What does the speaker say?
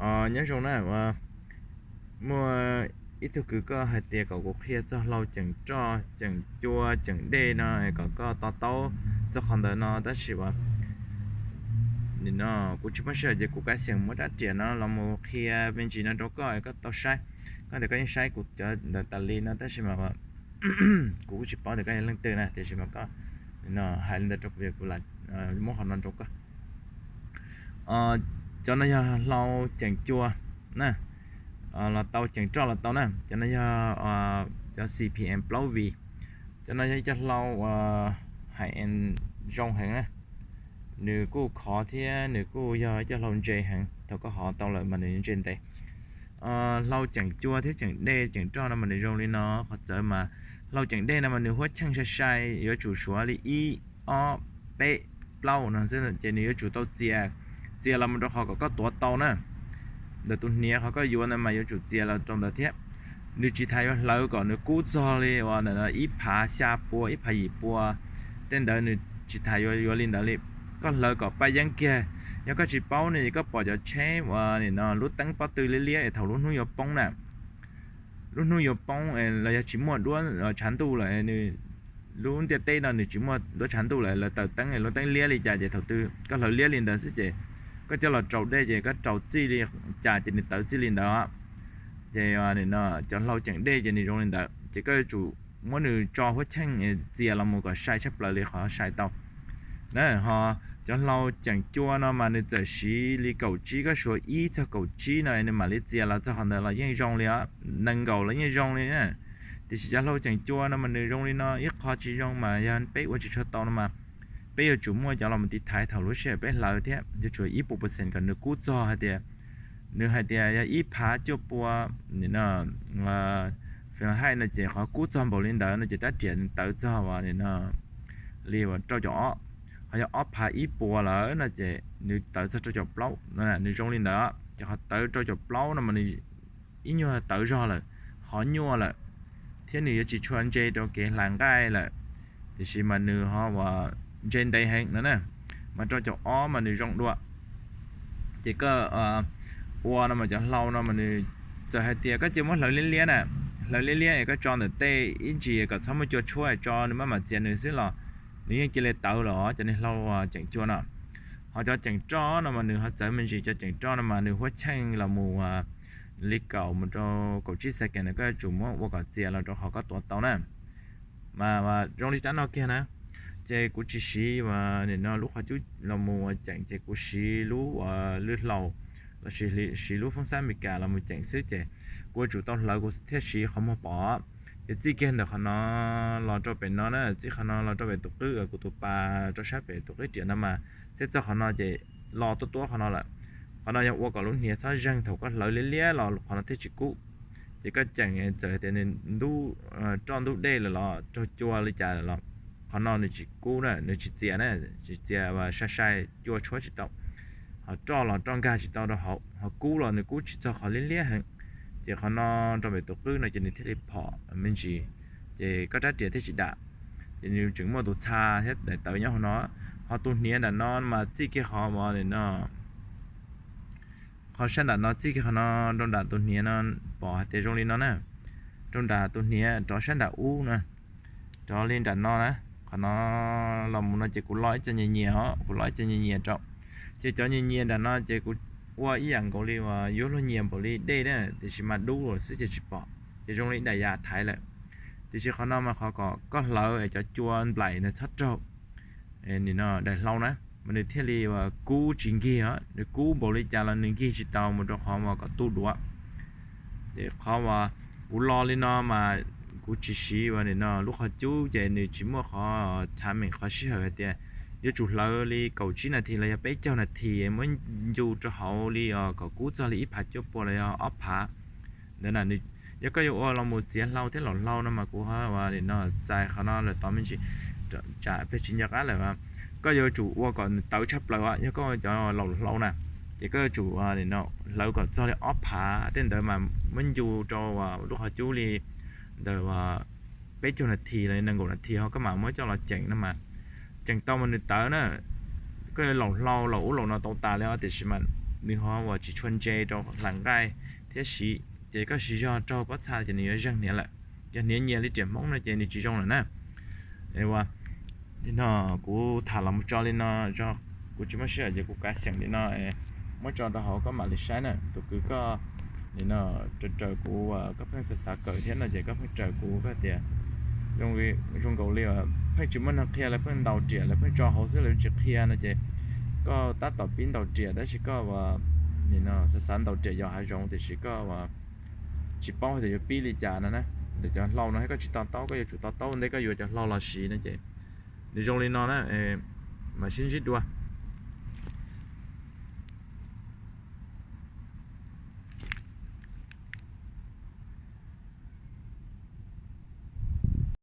Nyob zoo na, muaj ib tug kwv koj hais tias kom kuv qhia txog hlau ceem roj, ceem cua, ceem dej no kom koj to taub txog qhov ntawd no, tab sis as no kuv tsis muaj sij hawm ces kuv kav xyeem muab rab riam no los mus qhia me ntsis no rau koj, koj tau saib. Koj tias koj yeej saib kuv cov ntawd tas li no, tab sis mas kuv kuj tsis paub tias koj yog leej twg na, tiam sis mas koj hais li ntawd rau kuv, kuv muab qhov no rau koj. Cov no yog hlau ceem cua na, los tau, ceem roj los tau na. Cov no yog cov C P M plaub V. Cov no yog ib co hlau high end zoo heev na. Nws kuj khov thiab nws kuj yog ib co hlau ntse heev, thaum koj hov tau lawm mas nws ntse ntev. Hlau ceem cua thiab ceem dej ceem roj no mas nws zoo li no. Qhov txawv mas hlau ceem dej no mas nws huab cheej sai sai, yuav tsum suav li ib, ob, peb, plaub no xwb ces nws yuav tsum tau txias, txias los mus rau qhov kom koj tuav tau na. Ntawm tus hniav qhov koj yuav ntawd mas yuav tsum txias los rau ntawd thiab. Nws tsis tas yuav hlawv kom nws kub txog li uas ib phav xya pua, ib phav yim pua, tej ntawd nws tsis tas yuav yuav li ntawd li. Koj hlawv kom paj yeeb kiag. Yog koj tsis paub ne, koj pom cov tsheb uas nim no lub teeb pob tw liab liab es thaum lub hnub yuav poob na, lub hnub yuav poob los yog tsis muaj duab tshav ntuj lawm, nws, lub ntiaj teb no nws tsis muaj duab tshav ntuj lawm, lawv taws teeb, lub teeb liab li cas ces thaum twg koj hlawv liab li ntawd xwb ces koj coj los rau dej ces koj rau txij li cas ces nws tawv txij li ntawd. Ces cov hlau ceem dej ces nws zoo li ntawd ces koj yuav tsum muab nws tso huab cheej txias los mus kom sai tshaj plaws li qhov sai tau na. Ho cov hlau ceem cua no mas nws txawm siv li kaum tsib, koj suav ib txog kaum tsib no nws mam li txias los txog qhov ntawd los yeej zoo li os, nees nkaum los yeej zoo li na. Tiam sis cov hlau ceem cua no mas nws zoo li no, ib qho tsis zoo mas yog peb ua tsis tshua tau no mas peb yuav tsum muaj cov los mus tiv thaiv thaum lub sij hawm peb hlawv thiab, yuav tsum ib puas percent kom nws kub txog hais tias nws hais tias yog ib phav cuaj pua Fahrenheit no ces qhov kub txog npaum li ntawd no ces rab riam tawv txog li rau caum ob. Ho yog ob phav ib pua lawm no ces nws tawv txog rau caum plaub, nws zoo li ntawd. Ces qhov tawv rau caum plaub no mas nws ib nyuag tawv zog lawm, qhov nyuaj lawm, thiab nws yuav tsis tshua ntse rau kev hlais nqaij lawm, tiam sis mas nws ho uas ntse ntev heev no na. Mas rau caum ob mas nws zoo dua. Ces koj ua no mas cov hlau no mas nws txawm hais tias koj cia muab hlawv liab liab na, hlawv liab liab es koj tso ntawm tej ib ntsis kom txhob muaj cua tshuab, tso nws maj mam txias nws xwb los nws yeej cia li tawv lawm os, cov niag hlau ceem cua no. Ho cov ceem roj no mas nws ho txawv me ntsis, cov ceem roj no mas nws huab cheej los mus li kaum mus rau kaum tsib second ntawd koj yuav tsum muab ua kom txias los rau qhov koj tuav tau na. Mas zoo li rab no kiag na, ces kuv tsis siv nim no lub qhov cub los mus ceem, ces kuv siv lub lwj hlau los sis siv lub foob xab Amelikas los mus ceem xwb, ces kuv yuav tsum tau hlawv kuv thiaj siv qhov muag pom. Ces txij kiag ntawm qhov no los rau pem no na, txij qhov no los rau pem tus qwb, kuv tus pas rau sab pem tus qwb riam no mas, thiaj txog qhov no ces lo tuab tuab qhov no lawm. Qhov no yog ua kom lub hniav txhob zeeg, thaum koj hlawv liab liab los qhov no thiaj tsis kub. Ces koj ceem txawm tias nws ntub, roj ntub dej lawm los raug cua li cas lawm los qhov no nws tsis kub na, nws tsis txias na, tsis txias, sai sai cua tshuab tsis tau. Ho roj los roj nkag tsis tau rau hauv, ho kub los nws kub tsis txog qhov liab liab heev. Ces qhov no rau pem tus qwb no ces nws thiaj li phom me ntsis, ces koj rab riam thiaj tsis dam. Ces nws tseem muaj tus txha thiab daim tawv nyob hauv no. Ho tus hniav nram no mas txij kiag qhov no, qhov sab nram no txij kiag qhov no rau nram tus hniav no, pom hais tias zoo li no na, rau nram tus hniav rov sab nram ub na, rov li nram no na. Qhov no los mus no ces kuv lo ib co nyias nyias os, kuv lo ib co nyias nyias rau. Ces cov nyias nyias nram no ces kuv ua ib yam nkaus li uas yuav luag nyias npaum li dej na, tiam sis mas dub lawm xwb ces tsis pom, ces zoo li ib daim yas thaiv lawm. Tiam sis qhov no mas qhov kom koj hlawv es cov cua nplaim ntawd txhob raug. Nim no daim hlau na, mas nws thiaj li uas kub tsis nkig os, nws kub npaum li cas los nws nkig tsis tau mus rau qhov uas kom tu duav. Ces qhov uas kuv lo li no mas kuv tsis siv uas nim no lub qhov cub, ces nws tsis muaj qhov timing, qhov sij hawm hais tias yuav tsum hlawv li kaum tsib nas this los yog peb caug nas this muab ncu rau hauv li kom kub txog li ib phav cuaj pua los yog ob phav ntawd na. Yog koj yuav ua los mus txiav hlau thiab laum hlau no mas kuv ho uas nim no txais qhov no lawm tod me ntsis, tsam peb tsis nco qab lawm. Koj yuav tsum ua kom nws tawv tshaj plaws, yog koj ua cov laum hlau na, ces koj yuav tsum nim no hlawv kom txog li ob phav tej ntawd mas muab ncu rau lub qhov cub li ntawm peb caug nas this los nees nkaum nas this ho koj mam muab coj los ceem no mas, ceem tau mas nws tawv na. Koj yuav laum hlau laum ub laum no tau tas li os, tiam sis mas nws ho uas tsis tshua ntse rau hla nqaij thiab siv, ces koj siv zog raug pob txha ces nws yuav zeeg hniav lawm. Yog hniav nyias li riam Hmoob no ces nws tsis zoo lawm na. No kuv tham los mus tso li no, kuv tsis muaj sij hawm ces kuv kav xyeem li no muab tso rau hauv koj mam li saib na. Tus kwv koj nim no raws raws kuv uas koj pheej xav xav kawm thiab no ces koj pheej raws kuv koj tias zoo nkaus li pheej tsis muaj neeg qhia, lawv pheej ntaus riam, lawv pheej tso hauv xwb lawv tsis qhia no ces koj tab tom pib ntaus riam tab sis koj uas nim no xav xav ntaus riam yos hav zoov tiam sis koj uas tsis paub hais tias yuav pib li cas no na. Ntawm cov hlau no koj tsis to taub, koj yuav tsum to taub ua ntej koj yuav cov hlau los siv no ces nws zoo li no na. Mam sib ntsib dua.